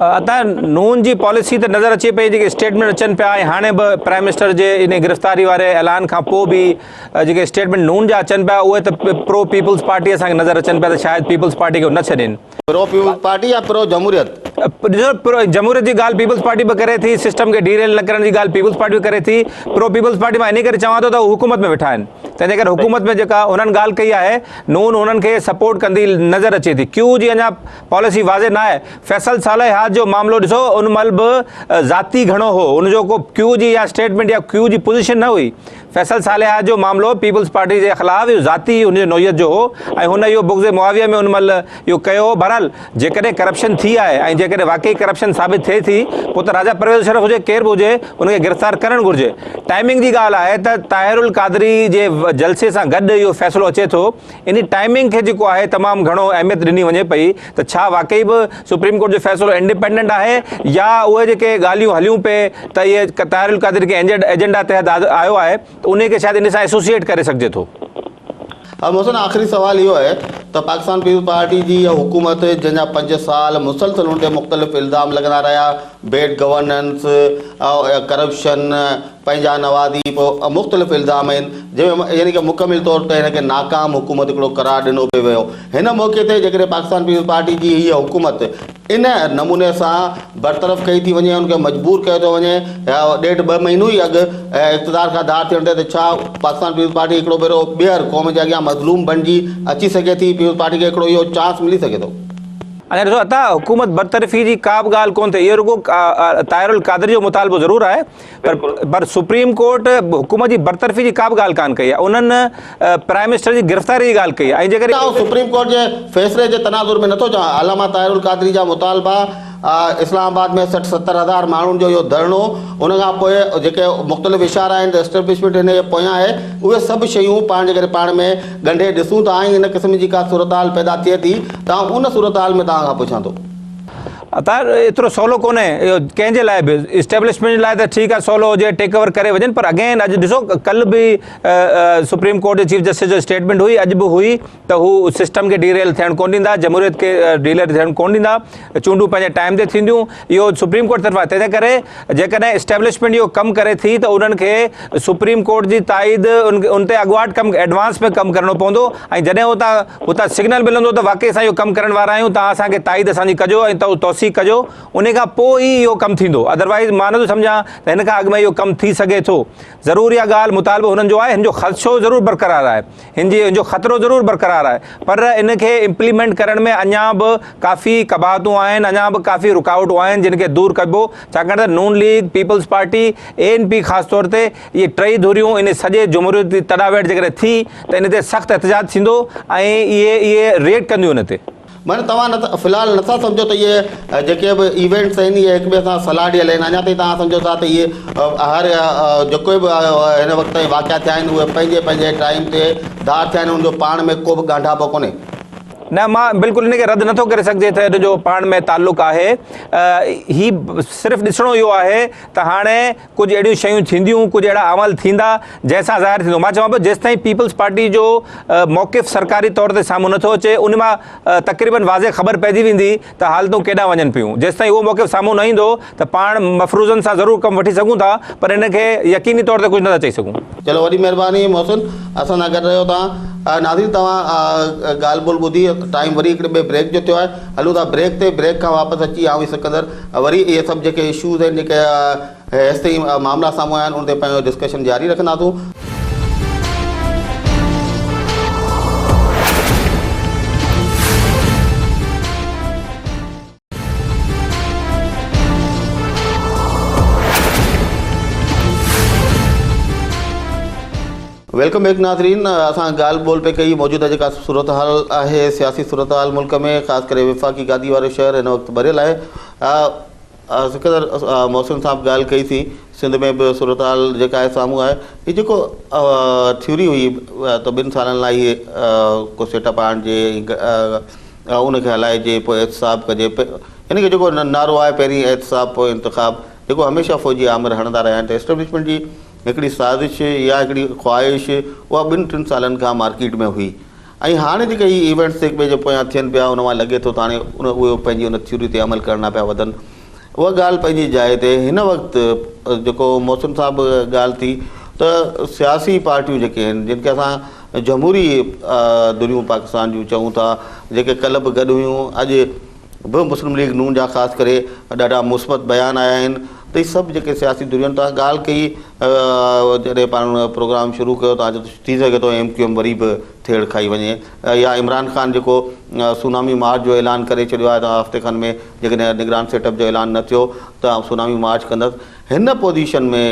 ادا نون جي پاليسي ته نظر اچي پئي جيڪي اسٽيٽمينٽ اچن پيا ۽ هاڻي به پرائم منسٽر جي ان گرفتاري واري اعلان کان پوء به جيڪي اسٽيٽمينٽ نون جا اچن پيا اهي ته پرو پيپلز پارٽي اسان کي نظر اچن پيا ته شايد پيپلز پارٽي کي نه ڇڏين. پرو پيپلز پارٽي يا پرو جمهوريت؟ ڏسو پرو جمهوريت جي ڳالهه پيپلز پارٽي به ڪري ٿي سسٽم کي ڊي ريل نه ڪرڻ جي ڳالهه پيپلز پارٽي به ڪري ٿي پرو پيپلز پارٽي مان انهي ڪري چوان ٿو ته هو حڪومت ۾ ويٺا آهن تنهن جي ڪري حڪومت ۾ جيڪا هنن ڳالهه ڪئي آهي نون هنن کي سپورٽ ڪندي نظر اچي ٿي ڪيو جي اڃا پاليسي واضح ناهي، فيصل صالح حيات جو معاملو ڏسو ان مهل به ذاتي گهڻو هو ان جو ڪو ڪيو جي يا اسٽيٽمينٽ يا ڪيو جي پوزيشن نه هئي، فيصل صالح حيات جو معاملو پيپلز پارٽي جي خلاف اهو ذاتي ان جي نوعيت جو هو ۽ هن اهو بغض معاويه ۾ ان مهل اهو ڪيو هو، بهرحال جيڪڏهن ڪرپشن ٿي آهي ۽ جيڪڏهن واقعي ڪرپشن ثابت ٿئي ٿي پوء ته راجا پرويز اشرف هجي ڪير به هجي ان کي گرفتار ڪرڻ گهرجي، ٽائمنگ جي ڳالهه آهي ته طاهر القادري جي جلسي سان گڏ اهو فيصلو اچي ٿو. انهي ٽائمنگ کي جيڪو آهي تمام گهڻو اهميت ڏني وڃي پئي ته ڇا واقعي به سپريم ڪورٽ جو فيصلو انڊيپينڊنٽ آهي يا اهي جيڪي ڳالهيون هليون پئي ته اهي طاهر القادر ڪنهن ايجنڊا تحت آيو آهي ته انهي کي شايد انهي سان ايسوسيئيٽ ڪري سگهجي ٿو. ها محسن آخري سوال اهو آهي ته پاڪستان پيپلز پارٽي جي اها حڪومت جنهن جا 5 سال مسلسل ان تي مختلف الزام لڳندا رهيا بيڊ گورننس ڪرپشن پنهنجا نوازي پوء مختلف الزام آهن جنهن ۾ يعني ڪه مڪمل طور تي هن کي ناڪام حڪومت هڪڙو قرار ڏنو پئي ويو هن موقعي تي جيڪڏهن پاڪستان پيپلز پارٽي جي هيء حڪومت ان نموني سان برطرف ڪئي ٿي وڃي ان کي مجبور ڪيو ٿو وڃي يا ڏيڍ ٻه مهينو ئي اڳ اقتدار کان ڌار ٿيڻ تي ته ڇا پاڪستان پيپلز پارٽي هڪڙو ڀيرو ٻيهر قوم جي اڳيان مظلوم بڻجي اچي سگهي ٿي پيپلز پارٽي کي هڪڙو اهو چانس ملي سگهي ٿو. اڃا ڏسو عطا حڪومت برطرفي جي ڪا به ڳالهه ڪونه ٿي اهو رڳو طاهر القادري جو مطالبو ضرور آهي پر پر سپريم ڪورٽ حڪومت جي برطرفي جي ڪا به ڳالهه ڪانه ڪئي آهي انهن پرائم منسٽر جي گرفتاري جي ڳالهه ڪئي آهي ۽ جيڪڏهن آئون سپريم ڪورٽ جي فيصلي جي تناظر ۾ نٿو چوان علامه طاهر القادري جا مطالبا اسلام آباد ۾ 60 70 هزار ماڻهن جو اهو ڌرڻو ان کان پوء جيڪي مختلف اشارا آهن ته اسٽيبلشمينٽ هن جي پويان آهي اهي سڀ شيون پاڻ جيڪڏهن پاڻ ۾ ڳنڍي ڏسون ٿا ۽ ان قسم جي ڪا صورتحال پيدا ٿئي ٿي ته آئون ان صورتحال ۾ توهان کان پڇان ٿو. عطا ايترو سولو ڪونهي اهو ڪنهن جي لاء به اسٽيبلشمينٽ جي لاء ته ٺيڪ آهي سولو هجي ٽيڪ اوور ڪري وڃن پر اگين اڄ ڏسو ڪل به سپريم ڪورٽ جي چيف جسٽس جو اسٽيٽمينٽ هئي اڄ به هئي ته هو سسٽم کي ڊي ريل ٿيڻ ڪونه ڏيندا جمهوريت کي ڊي ريل ٿيڻ ڪونه ڏيندا چونڊون پنهنجي ٽائيم تي ٿينديون اهو سپريم ڪورٽ طرفان تنهن ڪري جيڪڏهن اسٽيبلشمينٽ اهو ڪم ڪري ٿي ته انهن کي سپريم ڪورٽ جي تائيد ان تي اڳواٽ ڪم ايڊوانس ۾ ڪم ڪرڻو پوندو ۽ جڏهن اتان اتان سگنل ملندو ته واقعي اسان اهو ڪم ڪرڻ وارا آهيون توهان اسان کي تائيد اسان جي ڪجو ۽ توثيق ڪجو انهي کان پوء ئي اهو ڪم ٿيندو ادروائيز مان نٿو سمجهان ته هن کان اڳ ۾ اهو ڪم ٿي سگهي ٿو ضرور اها ڳالهه مطالبو هنن جو آهي هن جو خدشو ضرور برقرار آهي هن جي هن جو خطرو ضرور برقرار آهي پر ان کي امپليمينٽ ڪرڻ ۾ اڃا به ڪافي قباحتون آهن اڃا به ڪافي رڪاوٽون آهن جن کي دور ڪبو ڇاڪاڻ ته Noon league peoples party A N P خاص طور تي اهي ٽئي ڌريون ان سڄي جمهوريت جي تڏا ويڙهه جيڪڏهن ٿي ته ان تي سخت احتجاج ٿيندو ۽ اهي اهي ريئيڪٽ ڪنديون ان تي. معنيٰ توهان نه في الحال نٿا سمجهو ته اهي جيڪي به ايونٽس آهن اهي هڪ ٻئي سان سلهاڙيل آهن اڃا تائين توهان سمجهو ٿا ته اهي هر جيڪي به هن وقت تائين واقعا ٿيا آهن اهي پنهنجي پنهنجي ٽائيم تي ڌار ٿيا آهن ان جو پاڻ ۾ ڪو به ڳانڍاپو ڪونهي. نه مان بلڪل ان کي رد نٿو ڪري سگهجي ته ان جو پاڻ ۾ تعلق آهي. هي صرف ڏسڻو اهو آهي ته هاڻي ڪجهه اهڙيون شيون ٿينديون، ڪجهه اهڙا عمل ٿيندا جنهن سان ظاهر ٿيندو. مان چوان پيو جيستائين پيپلز پارٽي جو موقف سرڪاري طور تي سامهون نٿو اچي ان مان تقريبن واضح خبر پئجي ويندي ته حالتون ڪيڏانهن وڃن پيون. جيستائين اهو موقف سامهون نه ايندو ته پاڻ مفروضن سان ضرور ڪم وٺي سگهون ٿا پر ان کي يقيني طور تي ڪجهه نٿا چئي سگهون. چلو وڏي مهرباني محسن اسان سان گڏ رهيو توهان. ناظرين توهان ڳالهه ٻولهه ٻڌي ٽائيم وري هڪڙي ٻئي بريڪ جو ٿيو آهي هلون ٿا بريڪ تي بريڪ کان واپس اچي آئون سڪندر وري اهي سڀ جيڪي اشوز آهن جيڪي هيستائين معاملا سامهون آيا آهن ان تي پنهنجو ڊسڪشن جاري رکنداسون. Welcome back ناظرين اسان ڳالهه ٻولهه پئي ڪئي موجوده جيڪا صورتحال آهي سياسي صورتحال ملڪ ۾ خاص ڪري وفاقي گادي وارو شهر هن وقت ڀريل آهي سڪندر محسن صاحب ڳالهه ڪئي سي سنڌ ۾ به صورتحال جيڪا آهي سامهون آهي هي جيڪو ٿيوري هئي ته ٻن سالن لاء هي ڪو سيٽ اپ آڻجي ان کي هلائجي پوء احتساب ڪجي يعني ڪه جيڪو نعرو آهي پهرين احتساب پوء انتخاب جيڪو هميشه فوجي آمر هڻندا رهيا آهن ته اسٽيبلشمينٽ جي هڪڙي سازش يا هڪڙي خواهش اها ٻن ٽن سالن کان مارڪيٽ ۾ هئي ۽ هاڻي جيڪي هي ايونٽس هڪ ٻئي جي پويان ٿين پيا ان مان لڳي ٿو ته هاڻي ان اهي پنهنجي ان ٿيوري تي عمل ڪرڻ لاء پيا وڌن. اها ڳالهه پنهنجي جاء تي هن وقت جيڪو محسن صاحب ڳالهه ٿي ته سياسي پارٽيون جيڪي آهن جن کي اسان جمهوري ڌريون پاڪستان جون چئون ٿا جيڪي ڪلهه به گڏ هيون اڄ به مسلم ليگ نون جا خاص ڪري ڏاڍا مثبت بيان آيا آهن ته هي سڀ جيڪي سياسي ڌريون تان ڳالهه ڪئي جڏهن پاڻ پروگرام شروع ڪيو ته ٿي سگهي ٿو ايم ڪيو ايم وري به ٿيڙ کائي وڃي يا عمران خان جيڪو سونامي مارچ جو اعلان ڪري ڇڏيو آهي ته هفتي کن ۾ جيڪڏهن نگران سيٽ اپ جو اعلان نه ٿيو ته آئون سونامي مارچ ڪندس هن پوزيشن ۾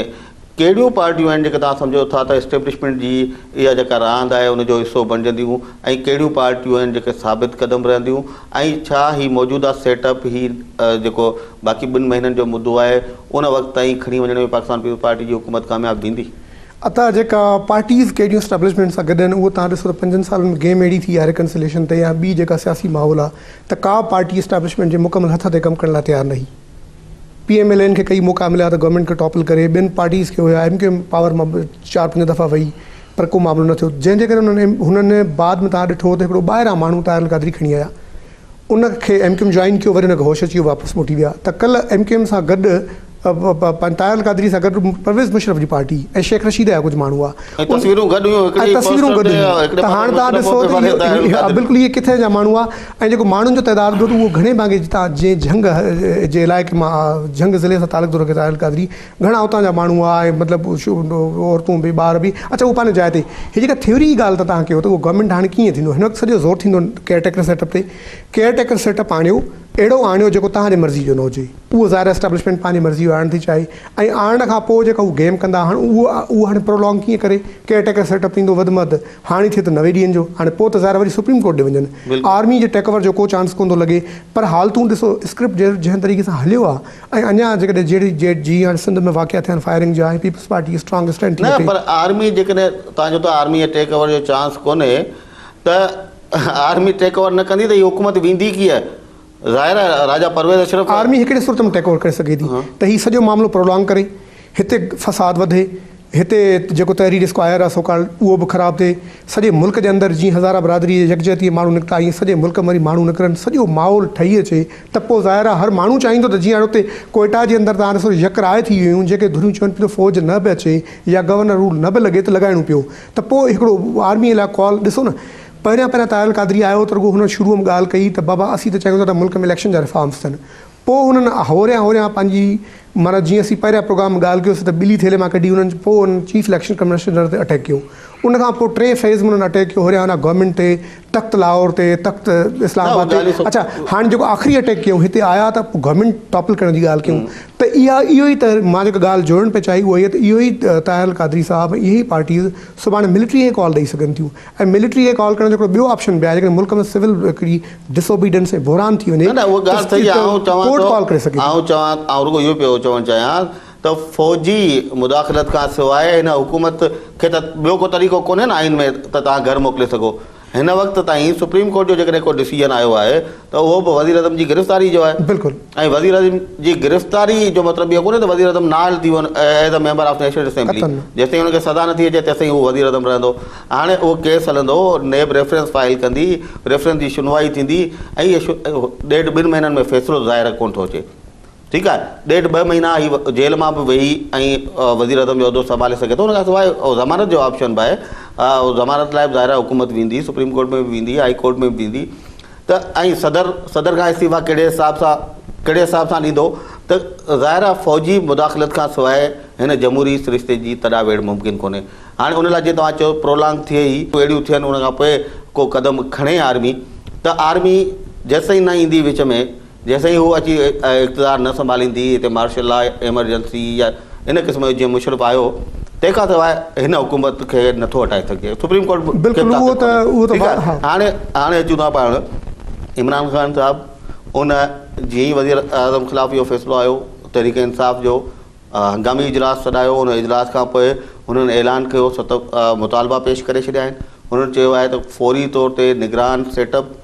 ڪهڙيون پارٽيون آهن جيڪي توهان سمجهو ٿا ته اسٽيبلشمينٽ جي اها جيڪا راند آهي ان جو حصو بڻجنديون ۽ ڪهڙيون پارٽيون آهن جيڪي ثابت قدم رهنديون ۽ ڇا هي موجوده سيٽ اپ هي جيڪو باقي ٻن مهينن جو مدو آهي ان وقت تائين کڻي وڃڻ ۾ پاڪستان پيپلز پارٽي جي حڪومت ڪامياب ويندي؟ عطا جيڪا پارٽيز ڪهڙيون اسٽيبلشمينٽ سان گڏ آهن اهو توهان ڏسو ته پنجن سالن ۾ گيم اهڙي ٿي آهي ريڪنسليشن تي يا ٻي جيڪا سياسي ماحول آهي ته ڪا پارٽي اسٽيبلشمينٽ جي مڪمل هٿ تي ڪم ڪرڻ لاء تيار نه هئي. پي ايم ايل اين کي ڪئي موقعا مليا ته گورنمينٽ کي ٽاپل ڪري ٻين پارٽيز کي هيا ايم ڪيو ايم پاور مان به چار پنج دفعا وئي پر ڪو معاملو نه ٿيو جنهن جي ڪري انهن هنن بعد ۾ توهان ڏٺو ته هڪڙو ٻاهران ماڻهو طاهر القادري کڻي آيا ان کي ايم ڪيو ايم جوائن ڪيو وري ان کي هوش اچي ويو واپس موٽي ويا ته ڪلهه ايم ڪيو ايم سان گڏ طاهر القادري سان گڏ پرويز مشرف جي پارٽي ۽ شيخ رشيد جا ڪجهه ماڻهو هئا ۽ تصويرون گڏ هيون هڪڙي ۽ تصويرون پوسٽر گڏ تي هيون هڪڙي ته پاسي هاڻ توهان مشرف ڏسو هو ٻئي ته پاسي طاهر اهي القادري بلڪل اهي ڪٿي جا ماڻهو هئا ۽ جيڪو ماڻهن جو تعداد ٻيو ته اهو گهڻي ڀاڱي جتان جنهن جهنگ جي علائقي مان جهنگ ضلعي سان تعلق ٿو رکي طاهر القادري گهڻا اتان جا ماڻهو هئا ۽ مطلب عورتون به ٻار به اڇا اهو پنهنجي جاء تي هي جيڪا ٿيوري جي ڳالهه ته توهان ڪيو ته اهو گورنمينٽ هاڻي ڪيئن ٿيندو هن وقت سڄو زور ٿيندو ڪيئر ٽيڪر سيٽ اپ تي ڪيئر ٽيڪر سيٽ اپ آڻيو اهڙو آڻيو جيڪو توهان جي مرضي جو نه هجي. اهو ظاهر آهي اسٽيبلشمينٽ پنهنجي مرضي جو آڻڻ ٿي چاهي ۽ آڻڻ کان پوء جيڪا هو گيم ڪندا هاڻ اهو اهو هاڻي پرولانگ ڪيئن ڪري ڪيئر ٽيڪر سيٽ اپ ٿيندو وڌ ۾ وڌ هاڻي ٿئي ته 90 ڏينهن جو هاڻي پوء ته ظاهر آهي وري سپريم ڪورٽ ڏي وڃن آرمي جي ٽيڪ اوور جو ڪو چانس ڪونه ٿو لڳي پر حالتون ڏسو اسڪرپٽ جنهن طريقي سان هليو آهي ۽ اڃا جيڪڏهن جهڙي جيئن هاڻي سنڌ ۾ واقعا ٿيا آهن فائرنگ جا ۽ پيپلز پارٽي اسٽرانگ اسٽينڊ ٿي نه وٺي. پر آرمي جيڪڏهن توهان چئو ٿا آرمي جي ٽيڪ اوور جو چانس ڪونهي ته آرمي ٽيڪ اوور نه ڪندي ته هي حڪومت ويندي ڪيئن؟ ظاهر آهي راجا پرويز اشرف. آرمي هڪڙي صورت ۾ ٽيڪ اوور ڪري سگهي ٿي ته هي سڄو معاملو پرولانگ ڪري، هتي فساد وڌي، هتي جيڪو تحرير اسڪوائر آهي سو ڪالڊ اهو به خراب ٿئي، سڄي ملڪ جي اندر جيئن هزاره برادري جي يڪجهتي ماڻهو نڪتا ائين سڄي ملڪ ۾ وري ماڻهو نڪرن، سڄو ماحول ٺهي اچي ته پوء ظاهر آهي هر ماڻهو چاهيندو ته جيئن هاڻي اتي ڪوئيٽا جي اندر توهان ڏسو يڪ راء ٿي ويون جيڪي ڌريون چون پيون ته فوج نه به اچي يا گورنر رول نه به لڳي ته لڳائڻو پيو ته پوء هڪڙو آرميء لاء ڪال ڏسو نه پهريان پهريان طاهر القادري آيو ته رڳو هن شروع ۾ ڳالهه ڪئي ته بابا اسين ته چاهيون ٿا ته ملڪ ۾ اليڪشن جا ريفارمز ٿين پوء هنن هوريان هوريان پنهنجي معنيٰ جيئن اسين پهريان پروگرام ۾ ڳالهه ڪيوسين ته ٻلي ٿيلهي مان ڪڍي هنن پوء هنن چيف اليڪشن ڪمشنر تي اٽيڪ ڪيو ان کان پوء ٽئين فيز ۾ هنن اٽيڪ ڪيو هوريان هوريان گورنمينٽ تي تخت لاهور تي تخت اسلام آباد تي اڇا هاڻي جيڪو آخري اٽيڪ ڪيون هتي آيا ته پوء گورنمينٽ ٽاپل ڪرڻ جي ڳالهه ڪيون ته اها اهو ئي ته مان جيڪا ڳالهه جوڙڻ پئي چاهي اها اها ته اهو ئي طاهر القادري صاحب ۽ اهي ئي پارٽيز سڀاڻي ملٽري کي ڪال ڏئي سگهن ٿيون ۽ ملٽري کي ڪال ڪرڻ جو هڪڙو ٻيو آپشن به آهي جيڪڏهن ملڪ ۾ سول هڪڙي ڊس اوبيڊنس ۽ بحران ٿي وڃي نه نه اها ڳالهه صحيح آهي آئون چوان ڪورٽ ٿو ڪال ڪري سگهي ٿي. آئون چوان آئون رڳو اهو پيو چوڻ چاهيان ته فوجي مداخلت کان سواء هن حڪومت کي ته ٻيو ڪو طريقو ڪونهي نه آئين ۾ ته توهان گهر موڪلي سگهو. هن وقت تائين سپريم ڪورٽ جو جيڪڏهن ڪو ڊسيزن آيو آهي ته اهو به وزيراعظم جي گرفتاري جو آهي. بلڪل. ۽ وزيراعظم جي گرفتاري جو مطلب اهو ڪونهي ته وزيراعظم نااهل ٿي ويو as a member of national assembly جيستائين ان کي سزا نٿي اچي تيستائين هو وزيراعظم رهندو. هاڻي اهو ڪيس هلندو، نيب ريفرنس فائل ڪندي، ريفرنس جي شنوائي ٿيندي ۽ اهي ڏيڍ ٻن مهينن ۾ فيصلو ظاهر ڪونه ٿو اچي. ٺيڪ آهي ڏيڍ ٻه مهينا هي جيل مان به ويهي ۽ وزيراعظم جو عهدو سنڀالي سگهي ٿو ان کان سواء ضمانت جو آپشن به آهي ضمانت لاء به ظاهر آهي حڪومت ويندي سپريم ڪورٽ ۾ به ويندي هائي ڪورٽ ۾ به ويندي ته ۽ صدر صدر کان استعيفا ڪهڙي حساب سان ڪهڙي حساب سان ڏيندو ته ظاهر آهي فوجي مداخلت کان سواء هن جمهوري سرشتي جي تڏا ويڙهه ممڪن ڪونهي هاڻي ان لاء جيئن توهان چيو پرولانگ ٿئي ئي اهڙيون ٿين ان کان پوء ڪو قدم کڻي آرمي ته آرمي جيستائين نه ايندي وچ ۾ جيسين هو اچي اقتدار نه سنڀاليندي، هتي مارشل لا، ايمرجنسي يا ان قسم جو جيئن مشرف آيو، تنهن کان سواء هن حڪومت کي نٿو هٽائي سگهجي. سپريم ڪورٽ کي به بلڪل اهو طاقت ته ڪونهي. اهو ته ٺيڪ آهي. ها. هاڻي هاڻي اچون ٿا پاڻ عمران خان صاحب ان جيئن ئي وزير اعظم خلاف اهو فيصلو آيو، تحريڪ انصاف جو هنگامي اجلاس سڏايو، ان اجلاس کان پوء هنن اعلان ڪيو ست مطالبا پيش ڪري ڇڏيا آهن. هنن چيو آهي ته فوري طور تي نگران سيٽ اپ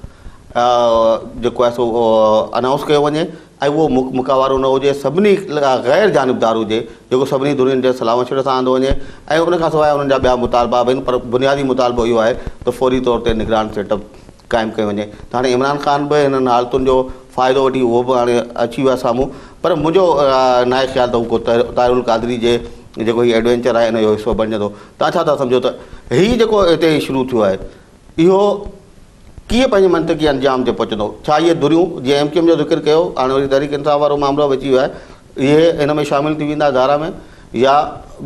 جيڪو آهي سو انائونس ڪيو وڃي ۽ اهو مڪ مڪا وارو نه هجي، سڀني غير جانبدار هجي، جيڪو سڀني ڌرين جي صلاح مشوري سان آندو وڃي ۽ ان کان سواء انهن جا ٻيا مطالبا به آهن پر بنيادي مطالبو اهو آهي ته فوري طور تي نگران سيٽ اپ قائم ڪيو وڃي ته هاڻي عمران خان به انهن حالتن جو فائدو وٺي اهو به هاڻي اچي ويو آهي سامهون پر منهنجو ناهي خيال ته هو ڪو طاهر القادري جي جيڪو هي ايڊوينچر آهي ان جو حصو بڻجندو. توهان ڇا ٿا سمجهو ته هي جيڪو هتي شروع ٿيو آهي اهو ڪيئن پنهنجي منطقي انجام تي پهچندو؟ ڇا اهي ڌريون جيئن ايم ڪيو ايم جو ذڪر ڪيو هاڻي وري تحريڪ انصاف وارو معاملو به اچي ويو آهي اهي ان ۾ شامل ٿي ويندا ڌارا ۾ يا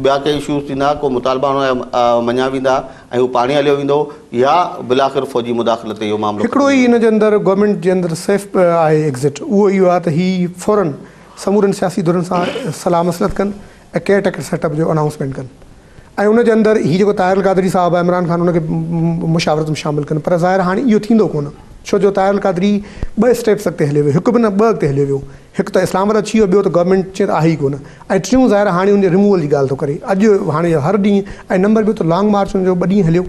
ٻيا ڪي اشوز ٿيندا ڪو مطالبا هن جا مڃيا ويندا ۽ هو پاڻي هليو ويندو يا بالاخر فوجي مداخلت تي اهو معاملو هڪڙو ختم ئي ٿي ان جي اندر گورنمينٽ جي اندر سيف آهي ايگزٽ اهو اهو آهي ته هي فورن سمورن سياسي ڌرين سان صلاح مصلحت ڪن ۽ ڪيئر ٽيڪر سيٽ اپ جو انائونسمينٽ ڪن ۽ ان جي اندر هي جيڪو طاهر القادري صاحب آهي عمران خان ان کي مشاورت ۾ شامل ڪن پر ظاهر هاڻي اهو ٿيندو ڪونه ڇو جو طاهر القادري ٻه اسٽيپس اڳتي هليو ويو هڪ به نه ٻه اڳتي هليو ويو هڪ ته اسلام آباد اچي ويو ٻيو ته گورنمينٽ چي ته آهي ئي ڪونه ۽ ٽيون ظاهر هاڻي ان جي ريموول جي ڳالهه ٿو ڪري اڄ هاڻي هر ڏينهن ۽ نمبر ٻيو ته لانگ مارچ ان جو ٻه ڏينهن هليو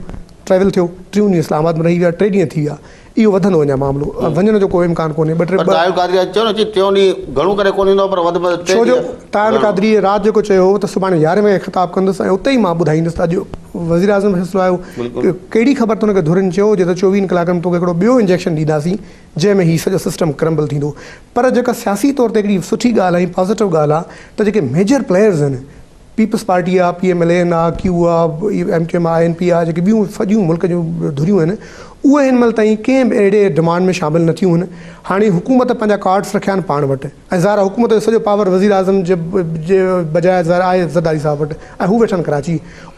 ٽريول ٿيو ٽيون ڏينهن اسلام آباد ۾ رهي ويا ٽي ڏينهن ٿي ويا اهو وڌندو اڃا معاملو وڃڻ جو ڪو امڪان ڪونهي ٻه ٽي پر طاهر القادري اڄ چيو نه چي ٽيون ڏينهن گهڻو ڪري ڪونه ايندو پر وڌ ۾ وڌ ٽي ڇو جو ڏينهن طاهر گهڻو. القادري رات جيڪو چيو هو ته سڀاڻي يارهين وڳي خطاب ڪندس ۽ اتي ئي مان ٻڌائيندس ته اڄ وزيراعظم فيصلو آيو بلڪل. ڪهڙي خبر ته ان کي ڌرين چيو هجي ته چوويهن ڪلاڪن ۾ توکي هڪڙو ٻيو انجيڪشن ڏينداسين جنهن ۾ هي سڄو سسٽم ڪرمبل ٿيندو پر جيڪا سياسي طور تي هڪڙي سٺي ڳالهه ۽ پازيٽو ڳالهه آهي ته جيڪي ميجر پليئرز آهن پيپلز پارٽي آ، پي ايم ايل اين آ، ڪيو آ، ايم ڪيو ايم آ، اين پي آ، جيڪي ٻيون سڄيون ملڪ جون ڌريون آهن اهي هن مهل تائين ڪنهن به اهڙي ڊمانڊ ۾ شامل نه ٿيون آهن. هاڻي حڪومت پنهنجا ڪارڊس رکيا آهن پاڻ وٽ ۽ ظاهر آهي حڪومت جو سڄو پاور وزيراعظم جي بجاء ظاهر آهي زرداري صاحب وٽ ۽ هو ويٺا آهن ڪراچي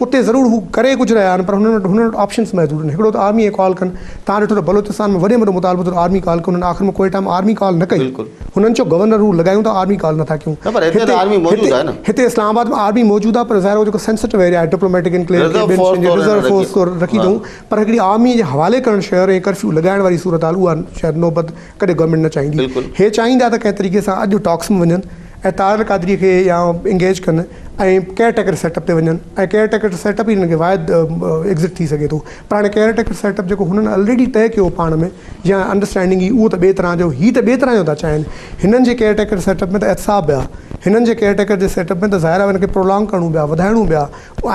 اتي ضرور هو ڪري ڪجهه رهيا آهن پر هنن وٽ هنن وٽ آپشنس محدود آهن هڪڙو ته آرمي کي ڪال ڪن توهان ڏٺو ته بلوچستان ۾ وڏي ۾ وڏو مطالبو ٿيو ته آرمي ڪال ڪن هنن آخر ۾ ڪوئيٽا ۾ آرمي ڪال نه ڪئي هنن چيو گورنر رول لڳايون ٿا آرمي ڪال نٿا ڪيون نه پر هتي ته آرمي موجود آهي نه. هتي اسلام آباد ۾ آرمي موجود آهي پر ظاهر آهي جيڪو سينسٽو ايريا آهي ڊپلوميٽڪ انڪليو کي ٻين شين جي رزرو فورس طور رکي اٿئون پر هڪڙي آرمي جي حوالي ڪرڻ شهر ۽ ڪرفيو لڳائڻ واري صورتحال اها شايد نوبت ڪڏهن گورنمينٽ نه چاهيندي هي چاهيندا ته ڪنهن طريقي سان اڄ ٽاڪس ۾ وڃن ۽ طاهر القادري کي يا انگيج ڪن ۽ ڪيئر ٽيڪر سيٽ اپ تي وڃن ۽ ڪيئر ٽيڪر سيٽ اپ ئي هنن کي واحد ايگزٽ ٿي سگهي ٿو پر هاڻي ڪيئر ٽيڪر سيٽ اپ جيڪو هنن الريڊي طئي ڪيو پاڻ ۾ يا انڊرسٽينڊنگ هئي اهو ته ٻئي طرح جو هي ته ٻئي طرح جو ٿا چاهين. هنن جي ڪيئر ٽيڪر سيٽ اپ ۾ ته احتساب به آ. هنن جي ڪيئر ٽيڪر جي سيٽ اپ ۾ ته ظاهر آ هن کي پرولانگ ڪرڻو به آ، وڌائڻو به آ.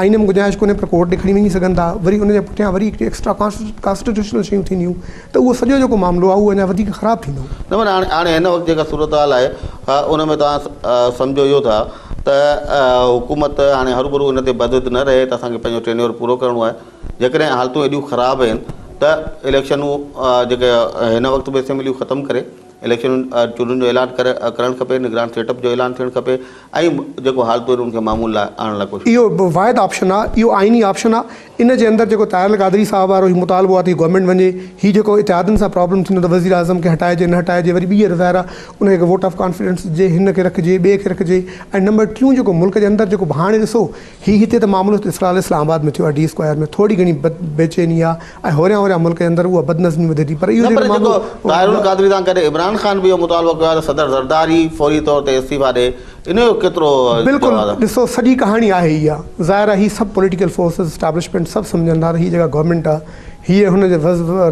آئين ۾ گنجائش ڪونهي پر ڪورٽ ڏي کڻي وڃي سگهن ٿا. وري ان جي پٺيان وري هڪڙي ايڪسٽرا ڪانسٽيٽيوشنل شيون ٿينديون ته اهو سڄو جيڪو معاملو آ اهو اڃا وڌيڪ خراب ٿيندو. نه پر هاڻي هاڻي هن وقت جيڪا صورتحال آهي ان ۾ توهان سمجهو اهو ٿا ته حڪومت هاڻي هروڀرو ان تي بضد نه رهي ته اسان کي پنهنجو ٽينيور پورو ڪرڻو آهي. جيڪڏهن حالتون ايڏيون خراب آهن ته اليڪشنون جيڪي هن وقت به اسيمبليون ختم ڪري اليڪشنون چونڊن جو اعلان ڪري ڪرڻ کپي نگران سيٽ اپ جو اعلان ٿيڻ کپي ۽ جيڪو حالتون آهن ان کي معمول لاء آڻڻ لاء ڪوشش اهو واحد آپشن آهي اهو آئيني آپشن آهي ان جي اندر جيڪو طاهر القادري صاحب وارو هي مطالبو آهي ته هي گورنمينٽ وڃي هي جيڪو اتحادن سان پرابلم ٿيندو ته وزيراعظم کي هٽائجي نه هٽائجي وري ٻيهر ظاهر آهي ان کي ووٽ آف ڪانفيڊنس ڏجي هن کي رکجي ٻئي کي رکجي ۽ نمبر ٽيون جيڪو ملڪ جي اندر جيڪو هاڻي ڏسو هي هتي ته معاملو في الحال اسلام آباد ۾ ٿيو آهي ڊي اسڪوائر ۾ ٿوري گهڻي بيچيني آهي ۽ هوريان هوريان ملڪ جي اندر اها بدنظمي وڌي ٿي پر اهو نه پر جيڪو جيڪو معاملو طاهر القادري تان ڪڏهن عمران خان به اهو مطالبو ڪيو آهي ته صدر زرداري فوري طور تي استعيفا ڏي ان جو ڪيترو بلڪل جواز آهي؟ ڏسو سڄي ڪهاڻي آهي اها ظاهر آهي هي سڀ پوليٽيڪل فورسز اسٽيبلشمينٽ سڀ سمجهن ٿا ته هي جيڪا گورنمينٽ آهي هيء هن جي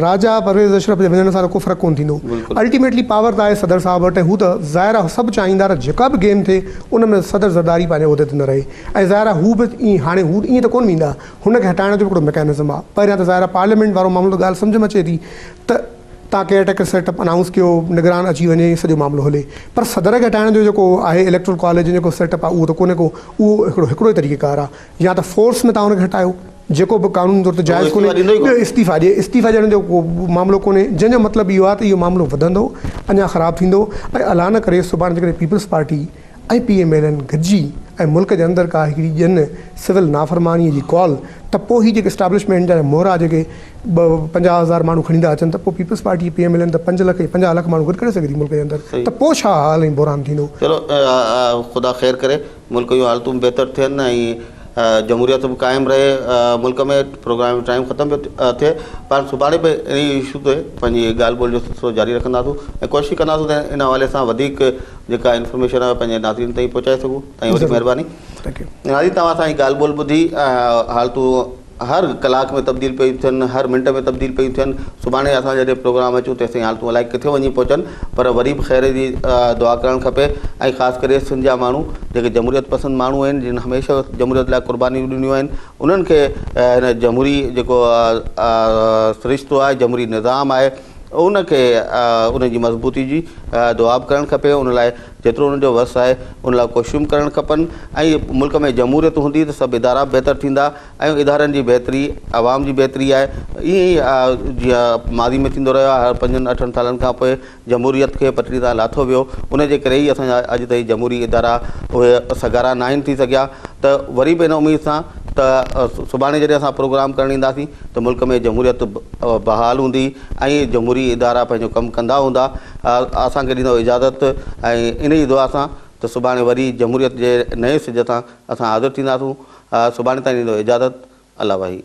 راجا پرويز اشرف جي وڃڻ سان ته ڪو فرق ڪونه ٿيندو. الٽيميٽلي پاور ته آهي صدر صاحب وٽ ۽ هو ته ظاهر آهي سڀ چاهيندا ته جيڪا به گيم ٿئي ان ۾ صدر زرداري پنهنجي عهدي تي نه رهي ۽ ظاهر آهي هو به ائين هاڻي هو ائين ته ڪونه ويندا هن کي هٽائڻ جو به هڪڙو ميڪانزم آهي. پهريان ته ظاهر آهي پارليامينٽ وارو معاملو ته ڳالهه سمجهه ۾ اچي ٿي ته تان caretaker setup announce ڪيو نگران اچي وڃي سڄو معاملو هلي پر صدر کي هٽائڻ جو جيڪو آهي اليڪٽرل ڪاليج جو جيڪو سيٽ اپ آهي اهو ته ڪونهي ڪو اهو هڪڙو هڪڙو ئي طريقيڪار آهي يا ته فورس ۾ تان هن کي هٽايو جيڪو به قانوني طور تي جائز ڪونهي ٻيو استعيفا ڏي استعيفا ڏيڻ جو ڪو معاملو ڪونهي جنهن جو مطلب اهو آهي ته اهو معاملو وڌندو اڃا خراب ٿيندو ۽ الله نه ڪري سڀاڻي جيڪڏهن peoples party ۽ P M L N گڏجي ۽ ملڪ جي اندر ڪا هڪڙي ڄن سول نافرماني جي ڪال ته پوء هي جيڪي اسٽيبلشمينٽ جا مهرا جيڪي 50,000 ماڻهو کڻي ٿا اچن ته پوء peoples party ۽ P M L N ته 5 لک يا 50 لک ماڻهو گڏ ڪري سگهي ٿي ملڪ جي اندر ته پوء ڇا حال ۽ بحران ٿيندو. چلو خدا خير ڪري ملڪ جون حالتون بهتر ٿين ۽ جمهوريت به قائم رهي ملڪ ۾ پروگرام جو ٽائيم ختم پيو ٿئي پاڻ سڀاڻي به انهي اشو تي پنهنجي ڳالهه ٻولهه جو سلسلو جاري رکنداسون ۽ ڪوشش ڪنداسون ته ان حوالي سان وڌيڪ جيڪا انفارميشن آهي پنهنجي ناظرين تائين پهچائي سگهون تائين وڏي مهرباني ناظرين توهان اسان جي ڳالهه ٻولهه ٻڌي حالتون هر ڪلاڪ ۾ تبديل پيون ٿين، هر منٽ ۾ تبديل پيون ٿين، سڀاڻي اسان جڏهن پروگرام اچون تيستائين حالتون الائي ڪٿي وڃي پهچن پر وري به خير جي دعا ڪرڻ کپي ۽ خاص ڪري سنڌ جا ماڻهو جيڪي جمهوريت پسند ماڻهو آهن جن هميشه جمهوريت لاء قربانيون ڏنيون آهن انهن کي هن جمهوري جيڪو سرشتو آهي جمهوري نظام آهي ان کي ان جي مضبوطي جي دعا به ڪرڻ کپي ان لاء جيترو ان جو وس آهي ان لاء ڪوششون به ڪرڻ کپن ۽ ملڪ ۾ جمهوريت هوندي ته سڀ ادارا به بهتر ٿيندا ۽ ادارن جي بهتري عوام جي بهتري آهي ائين ئي جيئن ماضي ۾ ٿيندو رهيو آهي هر پنجن اٺن سالن کان پوء جمهوريت کي پٽڙي تان لاٿو ويو ان جي ڪري ئي اسان جا اڄ تائين جمهوري ادارا اهي سگهارا ناهن ٿي سگهيا ته وري به ان اميد سان ته سڀاڻي جڏهن اسان پروگرام ڪرڻ اينداسين ته ملڪ ۾ جمهوريت بحال هوندي ۽ جمهوري ادارا پنهنجو ڪم ڪندا هوندا. اسان کي ڏيندؤ اجازت ۽ انهيء دعا سان ته سڀاڻي وري جمهوريت جي نئين سج سان اسان حاضر ٿينداسون. سڀاڻي تائين ڏيندؤ اجازت. الله واهي.